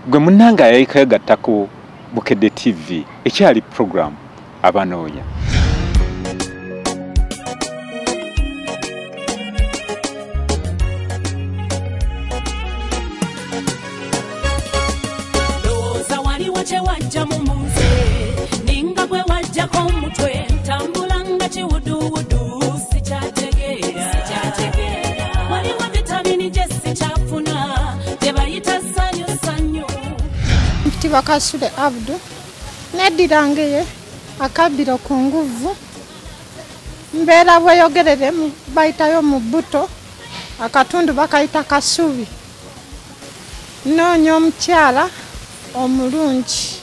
Gwe munnange ayayikagatta ku Bukedde TV, ekyali program Abanoonya. Ndowooza waliwo kye wajja mu munze, ninga gwe wajjako omutwe, ntambula nga kiwuduwudu, sikyategeera. Waliwo vitamini gye sikyafuna, gye bayita ssanyu ssanyu. Mpitibwa Kasule Abdu, neddirangeye akabbiro ku nguvu, mbeera bweyogerere bayitayo mu bbuto, akatundu bakayita Kasubi. Nnoonya omukyala omulungi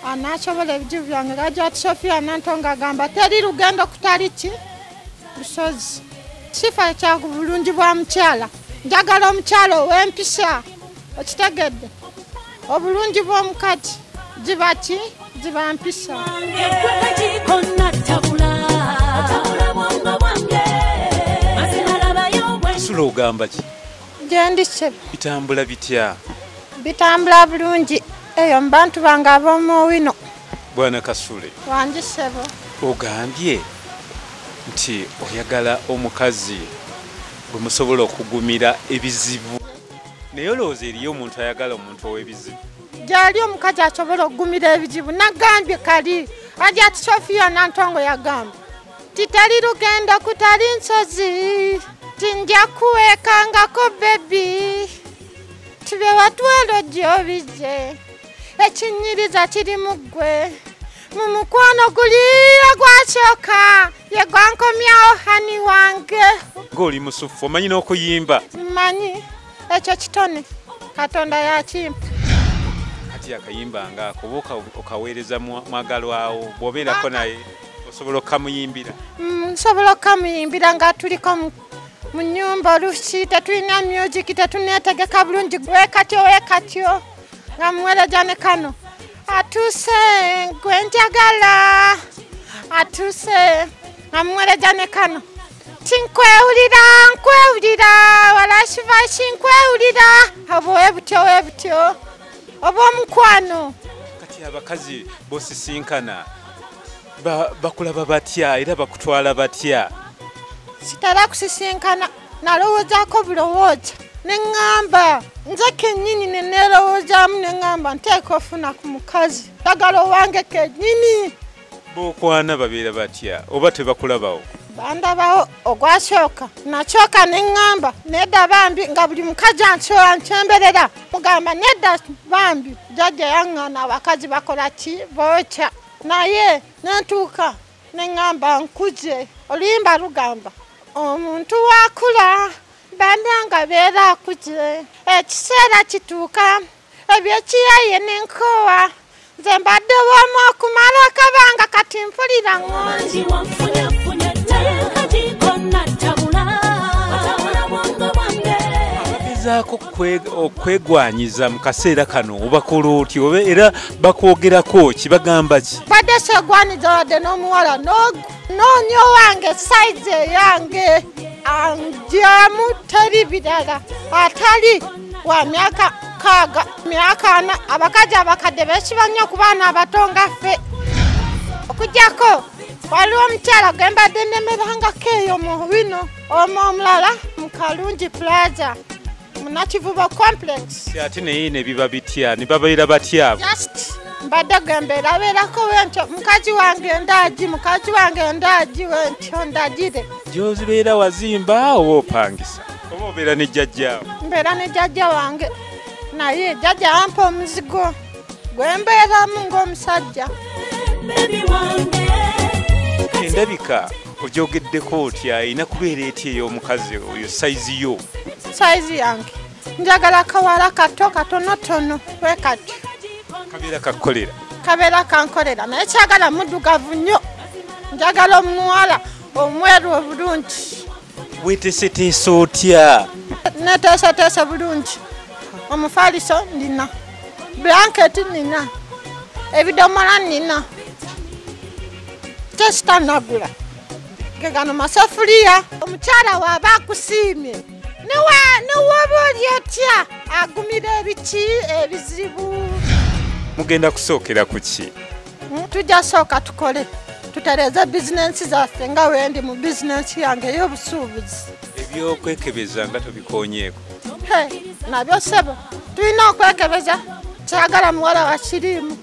anaasobola ebizibu byange. Gajja Sophia Nantongo agamba teri lugendo kutali ki lusozi. Sifa kya bulungi bwa mukyala, njagala omukyala ow'empisa, okitegedde? Obulungi bw'omukazi ziba ki? Ziba mpisa. Kasule ogamba ki? Gyendi ssebo. Bitambula bitya? Bitambula bulungi eyo mu bantu bange ab'omuwino. Bwana Kasule. Wangi ssebo. Ogambye nti oyagala omukazi gwe musobola okugumira ebizibu. Naye olowooza eriyo omuntu ayagala omuntu ow'ebizibu? Gyali omukazi asobola okugumira ebizibu. Nagambye kali Hajjati Sophia Nantongo yagamba titali lugendo kutali nsozi, tinja kuwekangako bebi, tube watwalo gy'obizze, ekinyiriza kiri mu ggwe, mu mukwano guli ogwasooka ye gwankomyawo hani wange. Ng'oli musufu, omanyi n'okuyimba? Mmanyi, ekyo kitone Katonda yakimpa. Kati akayimba ng'ako oba okaweereza mwagalwawo, bw'obeerako naye osobola okukamuyimbira? Nsobola okukamuyimbira nga tuliko mu nnyumba, oluusi tetulina music, tetuneetegeka bulungi, weekatyo weekatyo nga muweereza ne kano atuuse gwe njagala, atuuse nga muweereza ne kano tinkwewulira nkwewulira walasivashi nkwewulira, oba webutyo webutyo oba omukwano. Kati abakazi b'osisinkana bakulaba batya era bakutwala batya? Sitera kusisinkana, nalowoozaako bulowooza ne ŋŋamba nze kennyini ne neerowoozaamu ne ŋŋamba nteeka ofuna ku mukazi, njagala owange kennyini. B'okwana babeera batya oba tebakulabawo? Bandabawo ogwasooka nakyoka ne ŋŋamba nedda bambi, nga buli mukazi ansemberera mugamba nedda bambi, jjajja yaŋŋaana abakazi bakola ki bookya. Naye nentuuka ne ŋŋamba nkuze. Oluyimba lugamba omuntu wakula bannange beera akuze, ekiseera kituuka ebyekiyaye n'enkowa, nze mbadde bwomu okumala akabanga kati mpulira ŋŋonzi. Abagezaako okwegwanyiza mu kaseera kano obakola otya oba era bakwogerako ki, bagamba ki? Mbadde seegwanyiza wadde n'omuwala noonya owange sayizi eyange anjamu teri birala, atali wa myaka 6 myaka 4. Abakazi abakadde beesiba nnyo ku baana abato nga ffe. Okuggyako waliwo omukyala gwe mbadde nnemerangako eyo mu wino, omu omulala mu Kalungi Plaza mu Nakivubo Complex. Ate naye ne biba bitya, ne babeera batya? Just mbadde gwe mbeerabeerako wentyo, mukazi wange ndaagi, mukazi wange ndaagi wentyo ndagire. Gy'ozibeera wazimba oba opangisa oba obeera ne jjajjaawo? Mbeera ne jjajja wange, naye jjajja ampa omuzigo gwe mbeeramu ng'omusajja. Endabika ogyogeddeko otya, erina kubeera etya ey'omukazi oyo sayizi yo? Sayizi yange njagala kawala kato katonotono bwe katyo. Kabeera kakkolera? Kabeera kankolera, naye kyagala muddugavu nnyo, njagala omuwala omweru obulungi. Weeteeseteese otya? Neteeseteese bulungi, omufaliso nina, blanketi nina, ebidomola nina, tesitanagula ge gano masafuliya. Omukyala waaba akusiimye Newoba oli otya agumira ebiki ebizibu. Mugenda kusookera ku ki? Tujja sooka tukole, tutereeze bizinensi zaffe nga wendi mu bizinensi yange ey'obusuubuzi. Ebyokwekebeza nga tobikonyeeko? Nabyo ssebo, tulina okwekebeza. Kyagala muwala wa kiriimu.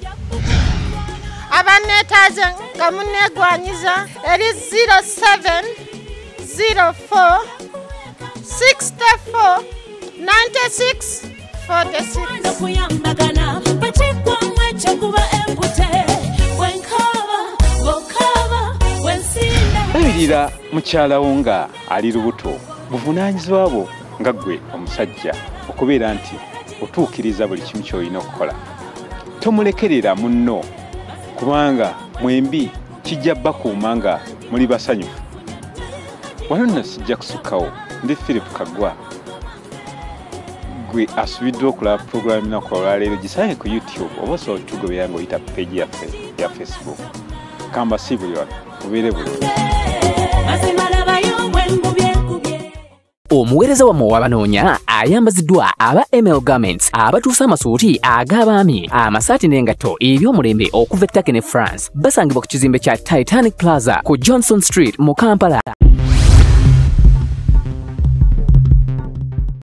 Abanneetaaze nga munneegwanyiza eri 07 04 64 96 46. Okuyambagana bakigwamu ekyokuba empute bwenkaaba bwokaaba bwensinda. Labirira mukyalawo nga ali lubuto, buvunaanyizibwa bwo nga ggwe omusajja okubeera nti otuukiriza buli kimu ky'olina okukola. Tomulekerera munno kubanga mwembi kijja bakuuma nga muli basanyufu. Wano nno sijja kusukkawo, ndi Philip Kagwa gwe asubiddwa okulaba pulogulaamu naku olwaleero. Gisange ku YouTube oba osobola otugobera ng'oyita ku peegi yaffe ya Facebook. Kamba si buli wano, mubeere bulungi. Mazima labayo bwengubyekubye. Omuweereza wammwe owabanoonya ayambaziddwa aba ML Garments abatuusa amasuuti ag'abaami, amasaati n'engatto eby'omulembe okuva e Turkey ne France. Basangibwa ku kizimbe kya Titanic Plaza ku Johnson Street mu Kampala.